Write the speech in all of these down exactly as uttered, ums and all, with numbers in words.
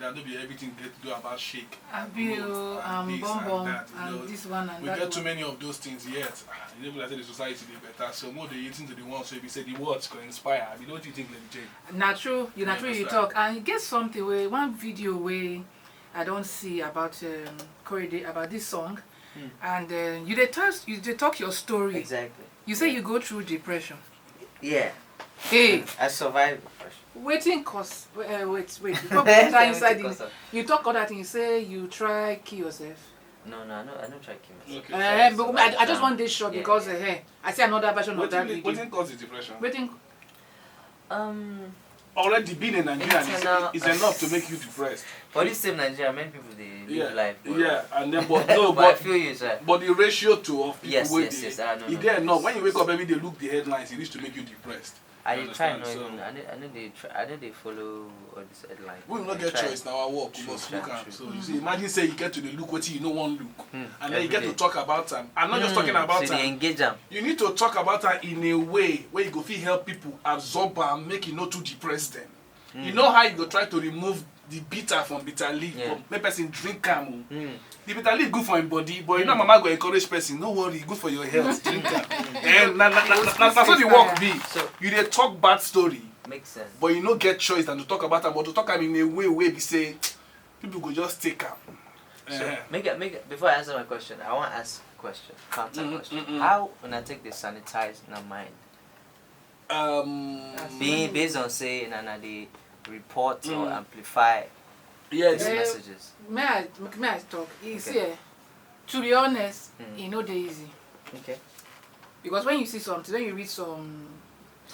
That no be everything get to do about shake. Abi o, and bum bum, and this one and that one. We get too many of those things yet. Ah, you know, like say the society dey better. So more dey listen to the ones wey be say the words go inspire. I mean, what do you think, Lady Jane? Na true, you na true you talk. And e get something wey one video wey I don see about um, Korede about this song, and uh, you dey tell you dey talk your story. Exactly. You say you go through depression. Yeah. Hey, I survived depression. Wetin cause? Uh, wait, wait. Before we enter inside, you talk all that thing. You say you try kill yourself. No, no, I no, I no try kill myself. Okay. Uh, but I, I just want this short because uh, I see another version of that video. Wetin cause the depression? Wetin? Um. Already being in Nigeria is, is enough to make you depressed. For this same Nigeria, many people dey live life. Yeah, and then but no, but, but I feel you, sir. But the ratio to of people yes, wey yes, dey, yes, I know, e dey enough. When you wake up every day, look the headlines, e reach to make you depressed. I dey try no even. I no, I no dey try. I no dey follow all this headline. We no get choice. Na our work. We must look am. So you see, imagine say you get to dey look wetin you no wan look, hmm. And then you get to talk about am. I'm not hmm. just talking about am. So they engage am. You need to talk about am in a way where you go fit help people absorb am, make e no too depress them. Hmm. You know how you go try to remove the bitter from bitter leaf, yeah. But make person drink am. Oh. Mm. The bitter leaf good for him body, but you know mama go encourage person, no worry, good for your health, drink am. And na na na na na so the work be. So you dey talk bad story. Makes sense. But you no get choice than to talk about am, but to talk am in a way wey be say people go just take am. So uh-huh. Make it, make it, before I answer my question, I want to ask a question, counter mm-hmm, question. Mm-hmm. How una take dey sanitize una mind? Um, being based on say na na dey report mm. Or amplify yes. These uh, messages. May I may I talk? You okay. See, eh, to be honest, mm. E no dey easy. Okay. Because when you see something, when you read some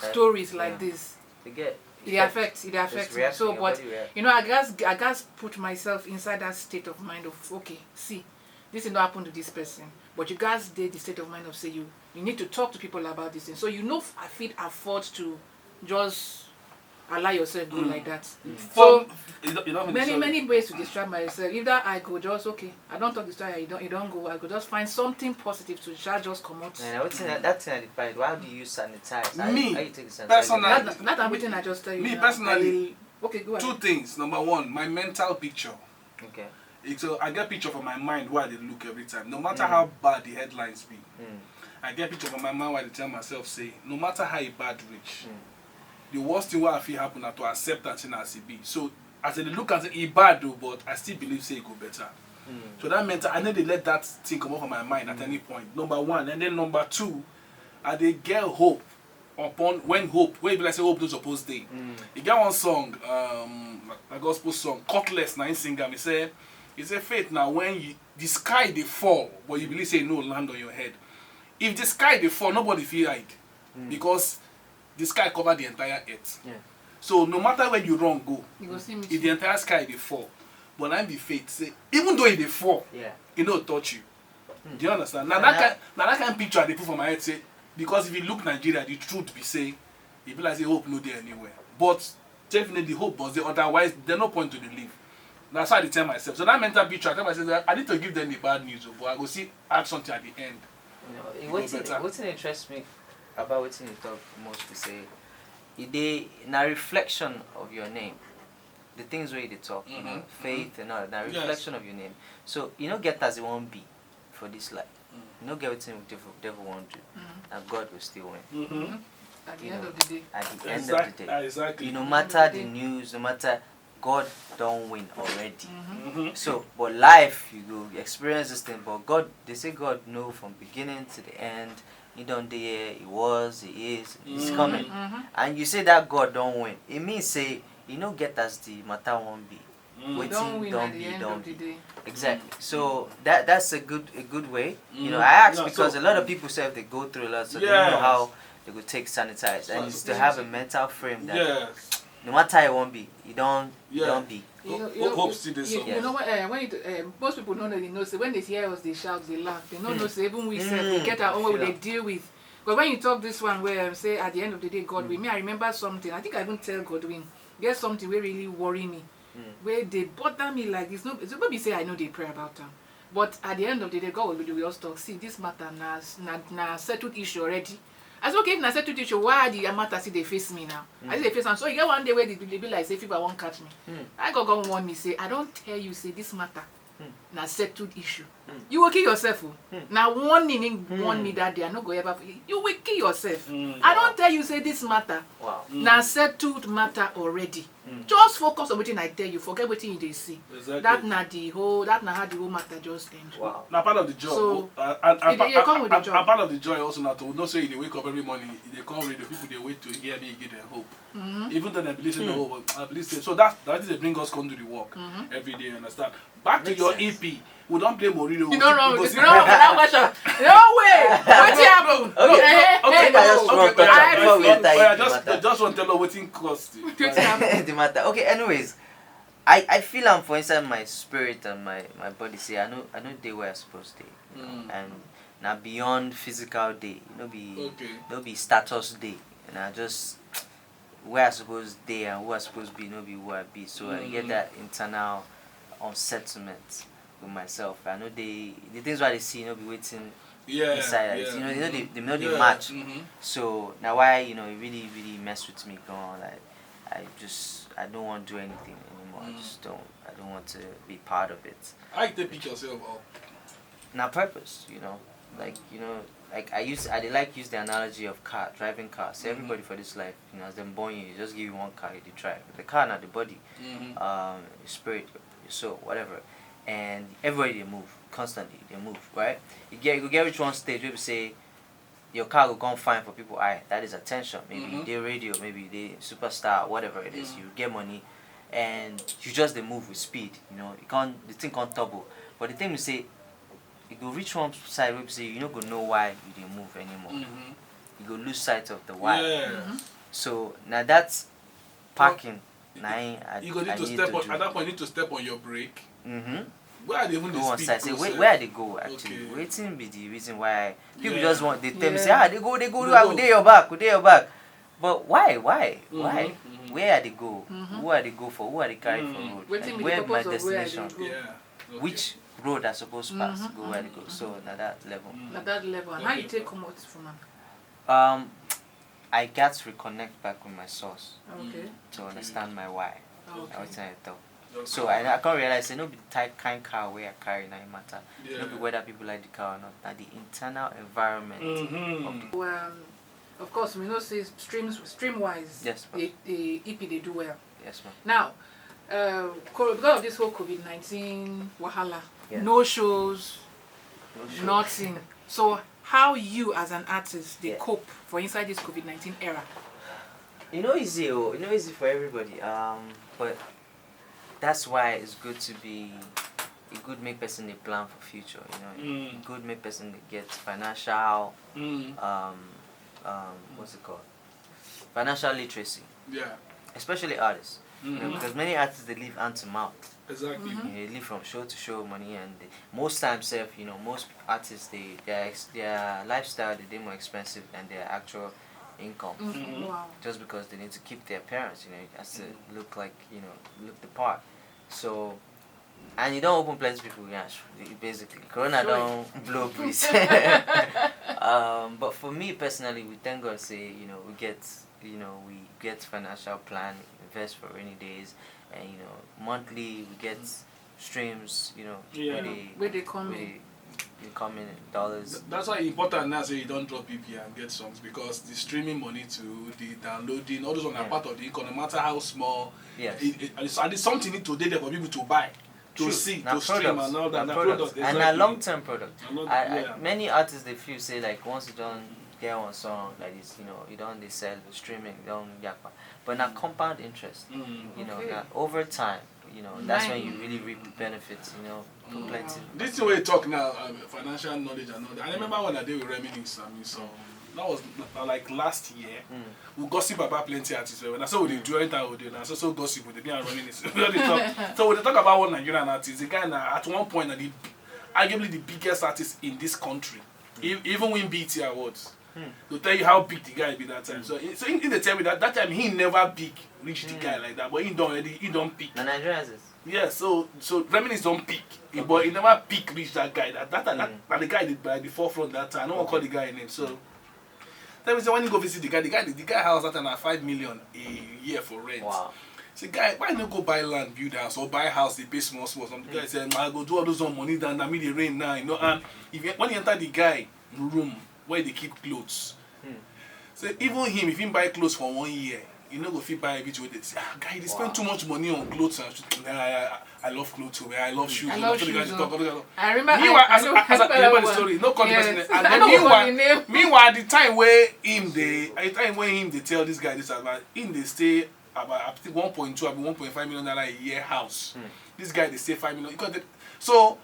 uh, stories yeah. Like this, they get it affects it affects me. So, but you know, I guess I guess put myself inside that state of mind of okay, see, this thing no happen to this person, but you guys dey the state of mind of say you you need to talk to people about this thing, so you no fit afford to just allow yourself go mm. Like that mm. So you don't, you don't many many ways to distract myself. If that I go just okay, I don't talk the story, you don't you don't go, I go just find something positive to just just come out. Yeah, that thing I define. Why do you sanitize? Me how you take the sanitize? Personally, that, that everything I just tell you me now, personally. Okay, go ahead. Two things. Number one, my mental picture. Okay. So I get picture for my mind where I dey look every time, no matter mm. How bad the headlines be. Mm. I get picture for my mind where I dey tell myself say, no matter how e bad reach, mm. The worst thing wey I fit happen na to accept that thing as e be. So as I dey look and say e bad o, but I still believe say e go better. Mm. So that mental, I no dey let that thing comot for my mind at mm. Any point. Number one, and then number two, I dey get hope upon when hope wey be like say hope no suppose dey. Mm. E get one song, um, a gospel song, Cutlass na him sing am. He say, he say faith na when you, the sky dey fall but you believe say e no land on your head. If the sky dey fall, nobody fit hide mm. Because the sky cover the entire earth. Yeah. So no matter where you run go, you go see me if the entire sky dey fall, but na be faith say even though e dey fall, yeah. E no touch you. Do you understand? Now that kind, now that kind of picture I dey put for my head say, because if you look Nigeria, the truth be say, e be like say hope no dey anywhere. But definitely hope must dey, otherwise there's no point to the live. That's how I dey tell myself. So that mental picture, I tell myself that I need to give them the bad news, but I go see add something at the end. You know, wetin interests me about wetin you talk most be say, e dey na reflection of your name. The things wey you dey talk, mm-hmm. You know, faith mm-hmm. And all, na reflection yes. Of your name. So you no get as you wan be for this life. Mm. You no get wetin devil, devil wan do. Mm. And God will still win. Mm-hmm. Mm-hmm. At the you end know, of the day. At the exactly. End of the day. Exactly. You no matter the news, no matter God don win already. Mm-hmm. So, but life, you go experience this thing, but God, they say God know from beginning to the end. He don dey here, he was, he is, he's mm-hmm. Coming. Mm-hmm. And you say that God don win. It means say, you no get as the matter won't be. Mm. Wetin don be, don be. Exactly. Mm. So that that's a good a good way. Mm. You know, I ask no, because so, a lot of people say they go through a lot, so yes. They don't know how they go take sanitize, and it's to have a mental frame that yes. No matter how it won't be, it don't, yeah. It don't be. You, you, hope still dey somewhere. You know what? Uh, when it, uh, most people don't know, they know. So when they hear us, they shout, they laugh. They don't mm. Know. So even we mm. Say, we get our own way they deal with. But when you talk this one, where um, say at the end of the day, God mm. Will me, I remember something. I think I even tell Godwin. There's something where really worry me, mm. Where they bother me like this. No, so maybe say I know they pray about them. But at the end of the day, God will be the way talk. See, this matter now, now, now settled issue already. I say, okay, if na settled issue, why the matter still dey face me now? I still dey face am. So e get one day wey the be like say fever wan catch me. I go go warn me say, I don tell you say this matter na settled issue. You will kill yourself o. Na warning him warn me that day. I no go ever. You will kill yourself. I don tell you say this matter Wow. na settled matter already. Just focus on wetin I tell you, forget wetin you dey see. Exactly. That na the whole that na how the whole matter just end. Wow. Na part of the joy. So, and, and, e dey- e come with the and, joy. And part of the joy also na to know say you dey wake up every morning, you dey come radio, people dey wait to hear me, you give them hope. Even though they believe say no, but I believe say so that that is dey bring us come do the work every day. You understand? Back to Makes your sense. E P. We don play Morino. You don run with you don run with that question. No way. Wetin happen? Okay, Eh, okay, eh, I just no. want to I before we feel- enter Oya, into just, the matter. Just want to tell us wetin cause the. Wetin happen? The matter. Okay, anyways, I, I feel am for inside my spirit and my, my body say I know I know dey where I suppose dey. You know? And na beyond physical day. You know be Okay. No be status day. And I just where I suppose dey and who I suppose be no be who I be. So I get that internal unsettlement with myself. I know they the things why they see no be waiting Yeah. inside. Yeah. You know, you know they, they know they Yeah, match. Mm-hmm. So now why you know it really really mess with me going like I just I don't want to do anything anymore. I just don't I don't want to be part of it. How you take pick yourself up? Na purpose, you know. Like you know, like I use I dey like use the analogy of car, driving car. So everybody for this life, you know, as them born you, you just give you one car, you dey drive. The car na the body, um, your spirit, your soul, whatever. And everybody dey move constantly, they move, right? You get you go get reach one stage where you say your car go come fine for people eye. That is attention. Maybe you dey radio, maybe you dey superstar, whatever it is. You get money, and you just dey move with speed. You know, you can't the thing can't turbo. But the thing we say, you go reach one side where you say you no go know why you dey move anymore. You go lose sight of the why. Yeah. So now that's parking. Now I, You go need I to need step to on do. At that point, you need to step on your brake. Mm-hmm. Where are they even Go the on speed side. Say where, process? where they go actually? Okay. Waiting be the reason why people Yeah. Just want they tell me say Yeah. ah they go they go They they go. dey your back, they your back. But why why why? Mm-hmm. Where are they go? Who are they go for? Who are they carry for Mm. road? Wetin Like, be where the my purpose of where I destination? dey go? Yeah. Okay. Which road I suppose pass? Mm-hmm, Go where they mm-hmm, go. So now that level. Na that level. And how you take comot from am? Um, I got to reconnect back with my source Okay. to understand my why. Okay. I was trying to talk. Okay. So I, I can't realize say no be the type kind car where I carry na im matter. Yeah. No be whether people like the car or not. Na the internal environment. Mm-hmm. Well, of course, we know say streams stream wise, Yes, ma'am. the, the E P dey do well. Yes, ma'am. Now, uh, co- because of this whole COVID nineteen wahala, Yeah. no shows, No show. nothing. So how you as an artist dey Yeah. cope for inside this COVID nineteen era? E no easy o, e no easy for everybody. Um, but that's why it's good to be e good make person dey plan for future. You know, Mm. E good make person dey get financial Mm. um um what's it called financial literacy, Yeah. Especially artists. You know, Mm. because many artists they live hand to mouth. Exactly. You know, they live from show to show money, and they, most times, self, you know, most artists they their ex- their lifestyle they dey more expensive than their actual income. Mm, wow. Just because they need to keep their parents, you know, it has to look like you know look the part. So, and you don't open plenty people yansh basically. Corona Sure. Don't blow breeze. Um, but for me personally, we thank God say you know we get you know we get financial plan, invest for rainy days, and you know monthly we get streams. You know Yeah. where they Where they come where in. They, they come in dollars. Th- That's why e important now say you don't drop E P and get songs because the streaming money too, the downloading, all those one are Yeah. part of the income, no matter how small. Yes. It, it, it's, and it's something need to dey there for people to buy, to True. see, Na to stream, product. And all that. Na Na product. Product, And na exactly. Long term product. Na long- I, I, yeah. Many artists they feel say like once you don't get one song like this, you know, you don't they sell streaming, you don't yakpa. But na compound interest. Mm. You know, Okay. Na over time, you know, that's when you Right. Really reap the benefits. You know, Mm. plenty. This thing wey you talk now, um, financial knowledge and all that. I remember when I did with Reminisce and me, so that was uh, like last year. Mm. We gossip about plenty artists. Well, that's what we dey do anytime we dey now. So so gossip with the me and Reminisce. We dey talk. So we dey talk about one Nigerian artist. The guy now at one point, na the arguably the biggest artist in this country. He even win B E T awards. To tell you how big the guy be that time. So, he- so he, he dey tell me that that time he never big reach the guy like that, but he don't already he don't peak. Na Nigerians is. Yeah, so so Reminisce don't peak, he, but he never peak reach that guy. That that, that, that, that the guy did by the forefront that time. I don't want to call the guy name. So Tell me say when you go visit the guy, the guy, the guy house that na five million a year for rent. Wow. Say, "Guy, why you no go buy land, build house, or buy house, dey pay small small?" Some guy say, "I go do all those one money down, na me dey rain now, you know." And if you, when you enter the guy room where they keep clothes, say even him, if he buy clothes for one year, you no go fit buy everything wey dey say, "Ah, guy, you dey spend Wow. too much money on clothes and shoes." "Nah, I, I, I love clothes, oh, I love shoes." I oh, love so the guy shoes, dey oh. talk, talk, talk. I remember. Meanwhile, I, as, I, as, as, I remember the one. Story, no call the Yes. person name. And I then know meanwhile, the name. meanwhile, the time where him dey, the time when him dey tell this guy this advice, him dey stay about, I think, one point two abi one point five million naira a year house. Hmm. This guy dey stay five million. Because the, so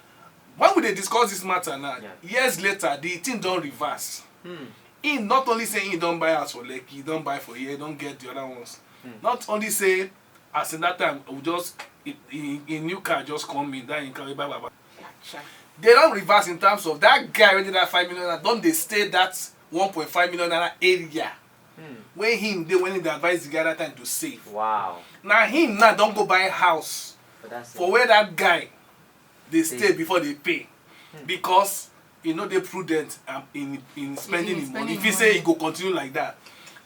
when we dey discuss this matter now, Yeah. years later, the thing don reverse. Hmm. He not only say he don buy house for Lekki, he don buy for here, he don get the other ones. Hmm. Not only say as in that time, we just in, in, in new car just come in, that in car we buy, buy, buy. Sha. They don reverse in terms of that guy wey dey that five million naira don dey stay that one point five million naira area Hmm. wey him dey when he dey advise the guy that time to save. Wow. Na him now don go buy house But that's for it. Where that guy dey stay Stay. Before they pay, because he no dey prudent, um, in in spending In his money. spending If he money. Say he go continue like that,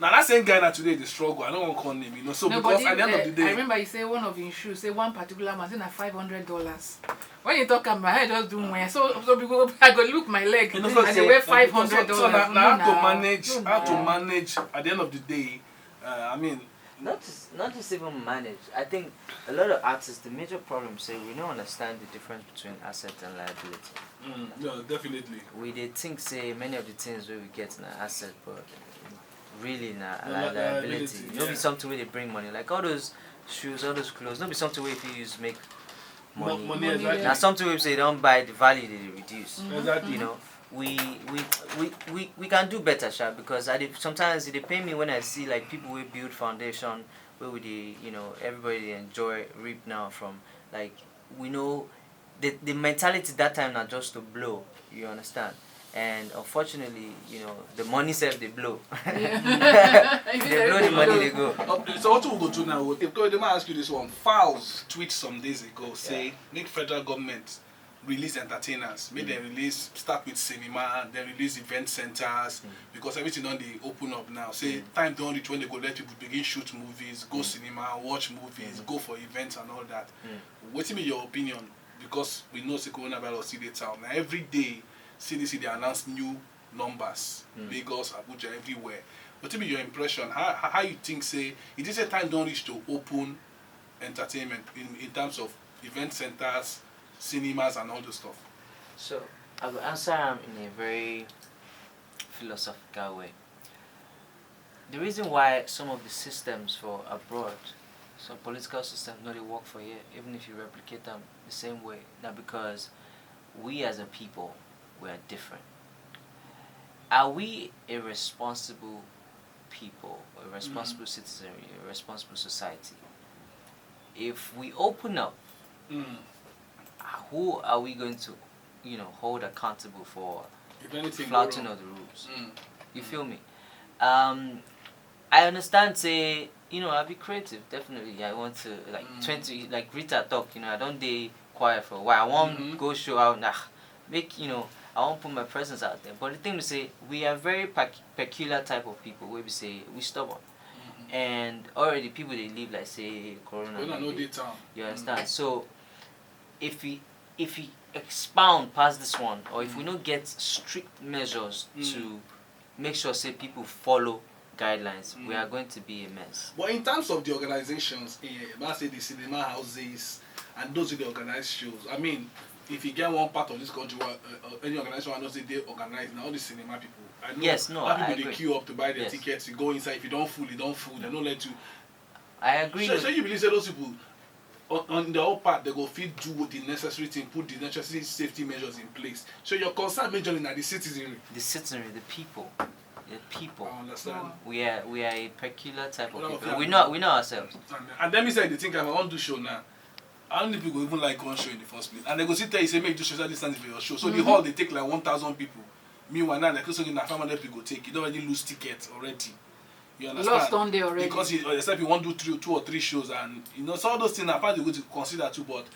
na that same guy na today dey struggle. I no wan call name, you know. So No, because but at the end of uh, the I day, remember you say one of his shoes, say one particular man, say na five hundred dollars. When you talk am, my head just do when. So so we go, I go look my leg. you know, I so dey say, wear so, five hundred so, so na, dollars. Na how to manage, how to manage at the end of the day. Uh, I mean, Not just, not just even manage. I think a lot of artists, the major problem say we don't understand the difference between asset and liability. Mm, no, definitely. We dey think say many of the things wey we get na asset, but really na Na li- li- liability. liability, No yeah. Be something wey dey bring money. Like all those shoes, all those clothes, no be something wey you fit use make Mo- money. money, Money, exactly. yeah. Na something wey be say you don buy, the value dey reduce. Exactly. You know, we we we we, we can do better, sha, because I dey, sometimes e dey pain me when I see, like, people wey build foundation, wey we dey, you know, everybody dey enjoy, reap now from, like, we know the the mentality that time na just to blow, you understand? And unfortunately, you know, the money sef dey blow. Yeah. Dey blow, the money dey go. Okay, so what we go do now? If the man ask you this one, Falz tweet some days ago say make federal government release entertainers, make dem release, start with cinema, then release event centers, because everything don dey open up now. Say time don reach when they go let people begin shoot movies, go cinema, watch movies, go for events and all that. Wetin be your opinion? Because we know say coronavirus still dey town. Na every day C D C dey announce new numbers. Lagos, Abuja, everywhere. Wetin be your impression? How, how how you think say, you think say time don reach to open entertainment in, in terms of event centers, cinemas and all those stuff? So I go answer am in a very philosophical way. The reason why some of the systems for abroad, some political systems no dey work for here, even if you replicate them the same way, na because we as a people, we are different. Are we a responsible people, a responsible citizenry, a responsible society? If we open up, Mm. Who are we going to, you know, hold accountable for If anything go flouting wrong. Of the rules? Mm. You feel me? Um, I understand. Say, you know, I'll be creative. Definitely, I want to, like, Mm. twenty, like Rita talk. You know, I don't dey quiet for a while. I won't Mm-hmm. Go show out. Nah, make, you know, I won't put my presence out there. But the thing is, say we are very pac- peculiar type of people. Where we say we stubborn, Mm-hmm. and already people dey live like say corona. When I no know dey. the town. You understand? So if we if we expound past this one, or if we no get strict measures Mm. to make sure say people follow guidelines, we Mm. are going to be a mess. But in terms of the organizations, eh, I say the cinema houses and those who dey organize shows, I mean, if you get one part of this country, where, uh, uh, any organization I know say they organize now, all the cinema people. I know Yes, no, how I people dey agree. Queue up to buy their Yes. Tickets. You go inside, if you don't full, you don't full. They don't let you. I agree. So, With, so you believe say those people on, on their own part, they go fit do the necessary thing, put the necessary safety measures in place. So your concern majorly na the citizenry. The citizenry, the people, the people. I understand. We are we are a peculiar type of Well, people. okay. We know we know ourselves. And, and then me say the thing I wan do show now. I don't think people even like one show in the first place. And they go still tell you say make you do social distancing for your show. So the hall they take like one thousand people. Meanwhile now, like, so na five hundred people take. You don't already lose tickets already. You understand? Lost on there already. Because you, except you want to do three, two or three shows, and you know, so all those things apart they go to consider too. But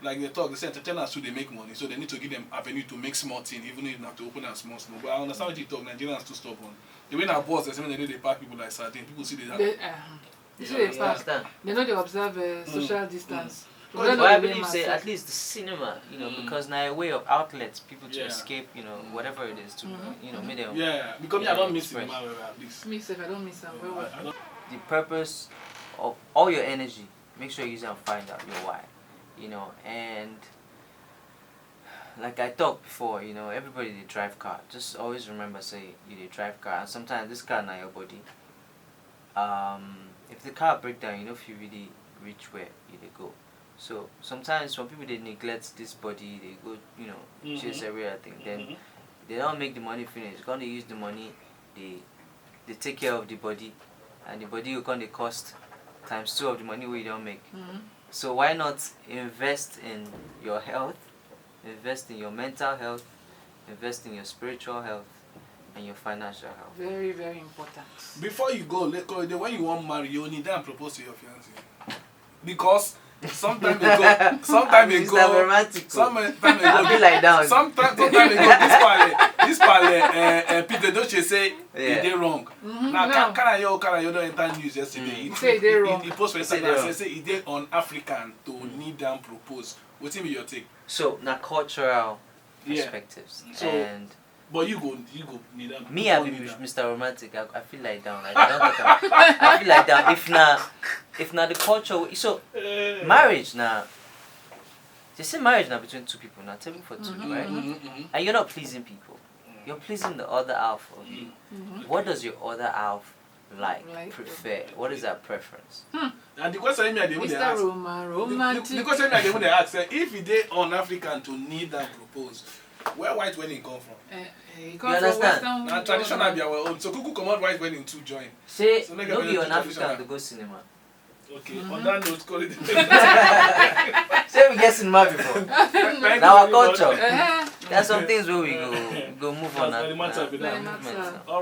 like they talk, they say entertainers too they make money, so they need to give them avenue to make small thing, even if not to open and small small. But I understand what you talk. Nigerians too stubborn. The way na boss, they say when they dey pack people like sardine, people see dey. They, uh, you see, they pass. They no dey observe uh, social distance. Well, I believe say at least the cinema, you know, because na a way of outlet, people to Yeah. escape, you know, whatever it is to, you know, make them. Yeah, because me, I don't miss express. Cinema well, at least. Me sef, I don't miss am well well. I don't. The purpose of all your energy, make sure you use and find out your why, you know, and like I talked before, you know, everybody dey drive car. Just always remember say you dey drive car, and sometimes this car na your body. Um, if the car break down, you know, if you really reach where you dey go. So sometimes some people dey neglect this body, they go, you know, chase every other thing. Then they don't make the money finish. Gonna use the money, they they take care of the body, and the body will come dey cost times two of the money we don't make. So why not invest in your health, invest in your mental health, invest in your spiritual health, and your financial health. Very, very important. Before you go, let go. When you want marry, you need to propose to your fiancé. Because sometime ago, sometime I'm ago, Mister Romantic. sometime I ago, be like down. sometime, sometime ago, this pale, this pale, uh, uh, Pete Edochie say Yeah. he dey wrong. Mhm, Now, no. Ka- Karayo, Karayo don enter news yesterday. He, Say he dey wrong. He, he post for Say he dey Instagram wrong. Say he dey on African to kneel down propose. Wetin be your take? So na cultural Yeah. perspectives, So- and But you go, you go kneel down. me, I you be go kneel down. Mister Romantic. I, I feel like down. Like, I don't talk am. I feel like down. If na, if na the culture, so Eh. marriage na, they say marriage na between two people, na table for two, right? Mhm, mhm. And you're not pleasing people. You're pleasing the other half of you. What does your other half like, Like. prefer? What is that preference? And the question me I dey even dey Mister ask. Roma, The, romantic. the, the question me I dey even dey ask, eh, if he dey on African to kneel down propose, where white wedding come from? Eh, eh, he You come from understand? Western Na world. Traditional be our own. So kuku comot white wedding to join. Say So make no everybody be on do traditional. African to go cinema. Okay. On that note, call it. Say we get cinema before. Thank Na you our very much. Culture. Eh, There are some things where we go go move on. That's Na- the matter na- be na that. movement, Matter. na.